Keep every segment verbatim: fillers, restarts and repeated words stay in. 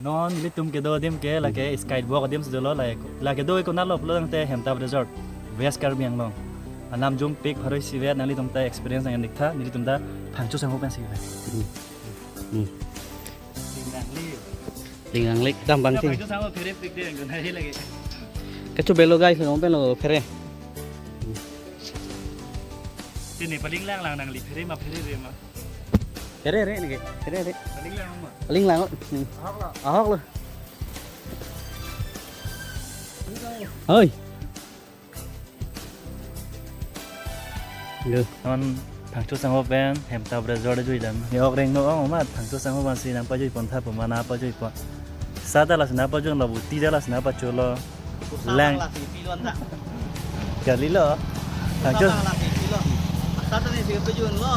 Non nelitum kedo adim ke lake Skybox adim si dolo, lake, lake do konatlo pulo tangte Hemtap Resort, West Karbi Anglong. Anam jum pik pharo isi vet, nanglitum ta experience nangdik tha, nelitum ta Phangcho Sangho pen si vet. Hmm. Hmm. Ling nangli. Ling nangli, dam bang ting. Phangcho Sangho phere pik de, nangli lagi. Kacho belo guys, lo pen lo phere. Sini paling lang lang nangli phere ma phere re ma. Phere re neke, phere re. Paling lang ma. Paling lang. Hmm. Ahok lo. Ahok lo. Hoi. Yo. Non Phangcho Sangho pen Hemtap Resort juidam. He ok rengno ong amat Phangcho Sangho pensi nangpajui pon tha pu ma nangpajui pon. Sa ta lasi nangpajui lo, buti ta lasi nangpacholo. Lang. Lasi pilon ta. Kali lo. Phangcho. Sa ta lasi pilon. Sa ta ne si pajui lo.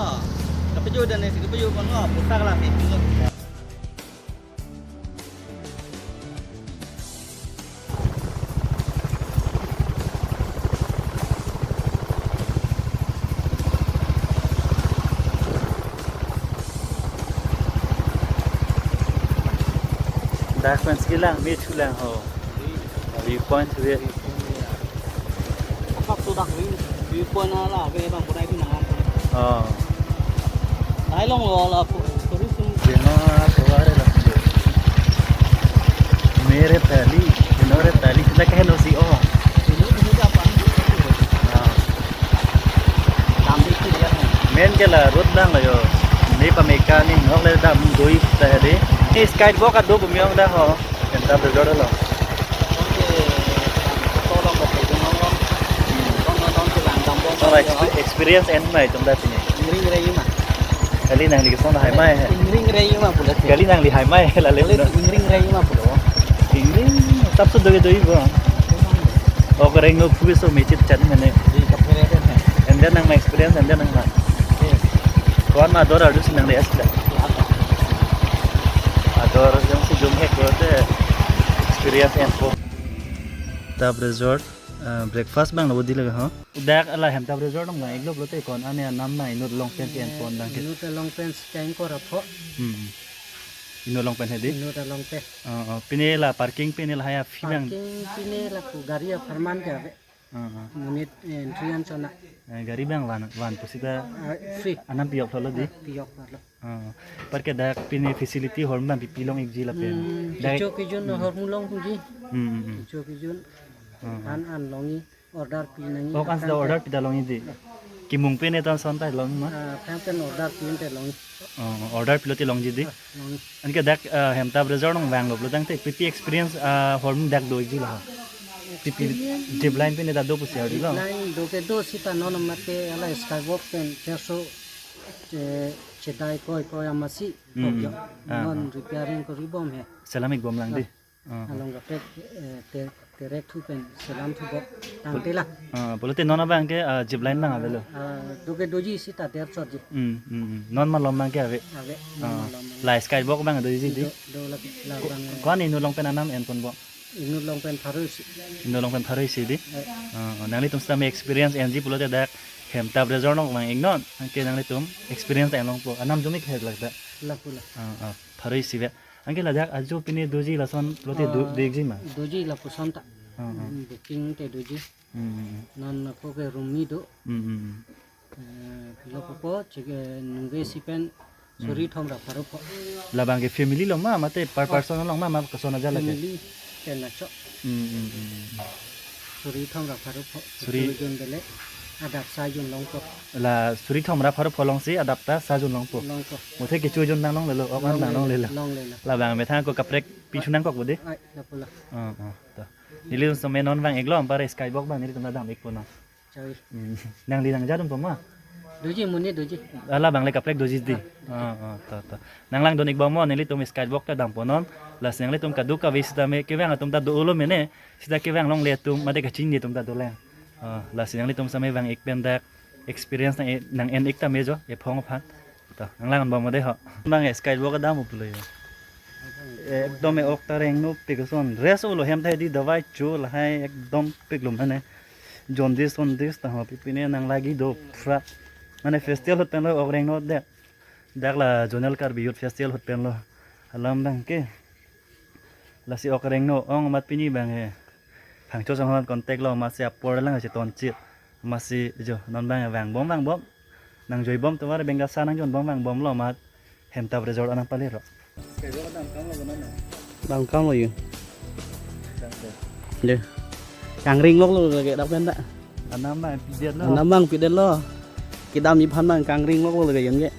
Kapajui dan ne si pajui pon lo. Pusa lasi pilon. Dak pen si lang, me thu lang ho. Viewpoint re. Apak tu dak view, viewpoint ala ave bang pura itu nang. Oh. Nai long lo la pu, puri sum. Jema kaware la. Mere pehli, mere pehli kita kehno si oh. Ini ini apa? Ah. Tambi tu ya. Main ke la road lang yo. Ni pameka ni nok le dam doi ta de. Ni Skybox ado bumyong da ho. Hemtap Resort lo. Oh, expe-, experience en mai tum da pini. Ingring rei ma. Kali nangli kesong hai mai he. Ingring rei ma pula. Kali nangli hai mai he la le. Kali ingring rei ma pula. Ingring tap so doge doi bo. Ok rengno phu so mechit chan mane. Di kaphere de. And then nang experience and then nang. Ko-an ma ador arjusi nangli asla. Ador jongsi jum hek lo te experience enpo. Hemtap Resort, ah, breakfast bang lo di laga ho. Dak la Hemtap Resort nang la iglo lo te ko-an ane anam ma inut along pen ke enpon dang ke. Inut along pen keng ko rapho. Hmm. Inut along pen he di. Inut along pen. Oh, oh. Pine la parking pine la haya fee bang. Parking pine lapu gari apharman ke ave. Ah, ah. Monit, eh, entry an chona. Eh, gari bang van, van pusita. Ah, free. Anam piyok lo di. Piyok lo. Ah, apar ke dak pine facility hormu bang pipi long ikji lapen. Hmm, dak kecho kejun, hmm, hormu longji. Hmm, hmm, hmm. Kecho kejun. Ah, ah. An an longji, order pi nangji. Oh, kan sida order pida longji di. Kimung pine ta son ta long ma. Ah, kan pen order pi te long. Oh, order pilo te longji di. Ah, long. Anke dak, eh, Hemtap Resort nang vanglo pulo tangte pipi experience, eh, hormu dak doji la. Pipi experience zip line pine ta do pusi arjulo. Zip line do kedo sita non mate ala Skybox pen cherso, eh, chedai koi koi amatsi. Hmm. Pokjo. Ah, non ah. Repairing kori bom he. Selam ik bom lang di. Ah. Ah. Along kaprek, eh, te-, terek thu pen selam thu bom. Tangte la. Ah, pulote non abang ke, ah, zip line bang avelo. Ah, do kedoji sita der chot ji. Hmm, hmm, hmm. Non malom bang ke ave. Ave, non, ah, malom bang. La Skybox bang doji di. Do, do la, la ko-, bang, eh. Ko-an inut along pen anam enpon bo. Inut along pen pharo isi. Inut along pen pharo isi di. Eh. Ah, nanglitum sitame experience enji pulote dak Hemtap Resort nang vang iknon. Anke nanglitum experience enlongpo. Anam jumik het lagda. Lapu la. Ah, ah, pharo isi ve. Anke ladak ajo pine doji lason pulote do, ah, doji ma. Doji lapuson ta. Ah, ah. Hmm, booking te doji. Hmm, hmm, hmm. Non ako ke room ni do. Hmm, hmm, hmm. Eh, pilo popo, cheke nungge si pen, hmm, suri thom ra pharo pho. Labang ke family along ma, mate per, ah, person along ma, ma koson aja lake. Family pen na chok. Hmm, hmm, hmm, hmm. Suri thom ra pharo pho. Suri. Suri jun bele, adap sa jun longpo. La suri thom ra pharo pho longsi adap ta sa jun longpo. Longpo. Muthe kecho jun nang longlelo, ok an nang longlelo. Longlelo. Labang methang ako kaprek pichu nangkok bo de. Ai, lapu la. Oh, oh, to. Nelitum sitame non vang iklo, anpar Skybox bang nelitum ta dam ikpo non. Choi. Hmm. Nangli nang jadun po ma? Doji, monit doji. Ala bang le kaprek doji di. Ah, ah, to, to. Nang langdun ik bom mo, nelitum Skybox ta dampo non. Lasi nanglitum kadokave sitame kevang atum ta dolo mene. Sita kevang longle atum mate kachini atum ta dolang. Ah, lasi nanglitum sitame vang ik pen dak experience nang e-, nang en ik tame jo, ephong aphan. To, nang lang bom mo de ho. Bang Skybox dam pulo yo. Ekdom e ok ta rengno pik ason. Rest olo hem thai di, dawai cho lahai ekdom pik lum hane. Jaundice, jaundice ta ho pipine nang lagi do phra. Mane festival ahut pen lo ok rengno de. Dak la Zonal Karbi Youth Festival ahut pen lo. Alam bang ke. Lasi ok rengno ong amat pini abang he. Phangcho sangho contact lo, amatsi apor lang cheton chit. Amatsi jo non abang vangbom vangbom. Nangjoibom tovar bengkasa nangjonbom vangbomlo amat Hemtap Resort anam pale ro. Bang kam lo yo. Deh. Kangring lok lo lake dak pen ta. Anam abang pidet lo. Anam abang pidet lo. Kedam iphan abang kangring lok lo lake yon ke.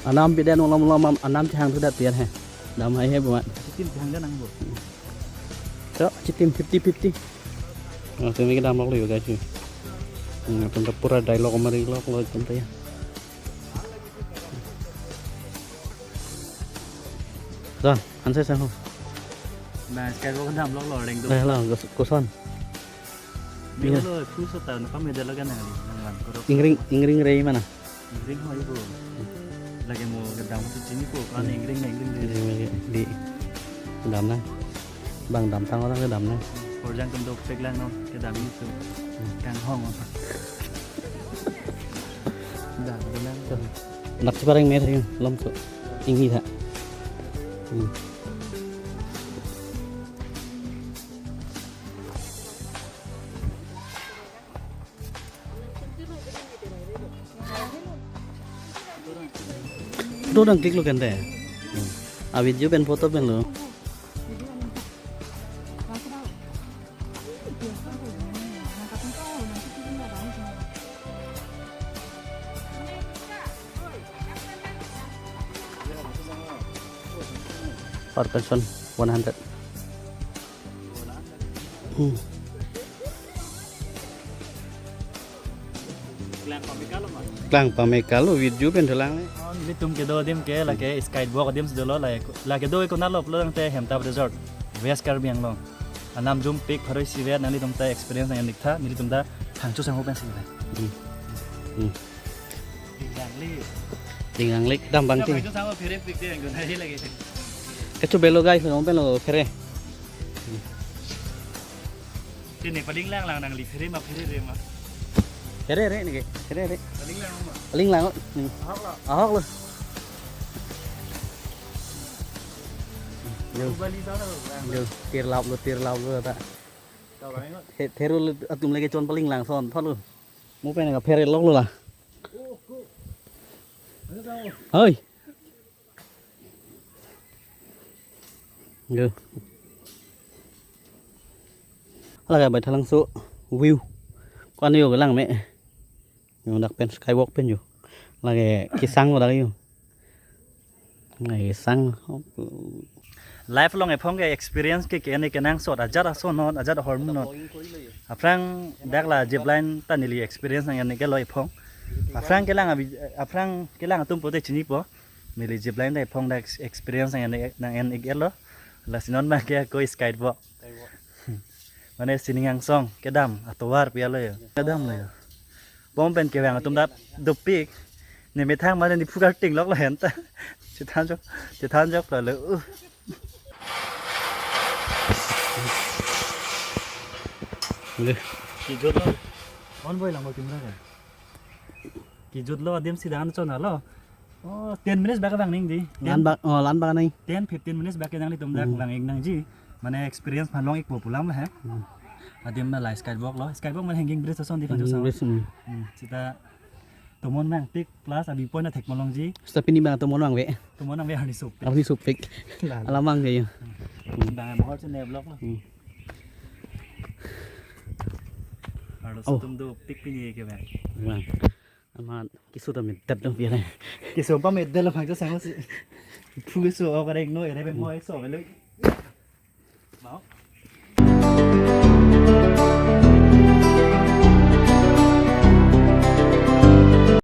Anam pidet lo, lo, lo, anam chehang thu dat pian he. Dam hai he buat. Chitim chehang dan ang bu. Cho, chitim fifty fifty. Oh, sini kedam lok lo yo guys. Hmm, atum ta pura dialogue mari lok lo atum ta ya. Ron, anse sang ho. Nah, skywalk kedam lok lo reng tu. Nah, lo, kus-, kuson. Dia lo, kuso ta, napa meja lo kan yang ni, yang wan, kurang. Ingring, ingring rei mana? Ingring ho ibu. Lake mo kedam si chinipo, kan ingring na ingring rei. Di, di, dam na. Bang damtang orang kedam na. Korjang atum dopik lang no, kedam itu. Kang hong. Dam, dam. Nak si pareng mer yun, lom so. Inghi tha. Hmm. Photo dang click lo kan de. Hmm. A video pen photo pen lo. Per person one hundred. Hmm. Klang pameka lo, video pen thulang le. Oh, nelitum kedo adim ke lake skywalk adim si dolo, lake, lake do ikuna lo pulo tangte Hemtap Resort, West Karbi Anglong. Anam jumpik pharo isi vet, nanglitum ta experience nangji tha, nelitum ta Phangcho sangho pensi le. Hmm. Hmm. Dinglang le. Dinglang le, dam bang ti. Phangcho sangho phere pik de, yang guna lagi. Kecho belo guys, lo pen lo phere. Sini paling lang lang nangli phere ma phere re ma. Phere re ni ke, phere re. Paling lang ma. Paling lang. Hmm. Ahok lo. Ahok lo. Yo. Bali ta lo. Yo, tir lap lo, tir lap lo ta. He, theru atum lake chon paling lang son, thot lo. Mo pen ka phere lok lo la. Hoi. Yo. Lake bai thalang so view. Kwan yo lang me. Yo dak pen skywalk pen yo. Lake kesang lo dak yo. Ngai sang. Life along ephong ke experience ke ke-en kenangsot ajat ason non, ajat ahormu non. Aphrang dak la zipline ta neli experience nang-en ke lo ephong. Aphrang kelang abi, aphrang kelang atum pote chinipo. Neli zipline ta ephong dak experience nang-en, nang-en ke lo. Lasi non abang ke ko skywalk. Mane sining angsong kedam atovar pi alo yo. Kedam lo yo. Bom pen kevang atum ta dopik. Ne methang mane ne phukar ting lok lo hen ta. Chethan jok, chethan jok lo lo. Uh. Kijut lo. On boy lang mo kimra ka. Kijut lo adim si dan chon lo. Oh, ten minutes bak vang ning di. Lan bak, oh, lan bak ning. Ten, fifteen minutes bak nangtum dak vang ik nangji. Mane experience phan long ikpo pu alam he. Hmm. Adim ma la skywalk lo. Skywalk mane hanging bridge ason di Phangcho sangho. Bridge, hmm. Hmm, seta tomon vangpik plus abi point athek malongji. Seta pini abang tomon vangve. Tomon vangve arni sopik. Arni sopik. La. Alam abang ke yo. Hmm. Bang mohor chene vlog lo. Hmm. Arlo, oh, atum dopik pini ke bang. Bang. Amat keso ta medet lo biar. Keso pa medet lo Phangcho sangho si. Phu keso ok reng no ere pe mo ek so velo. Mau.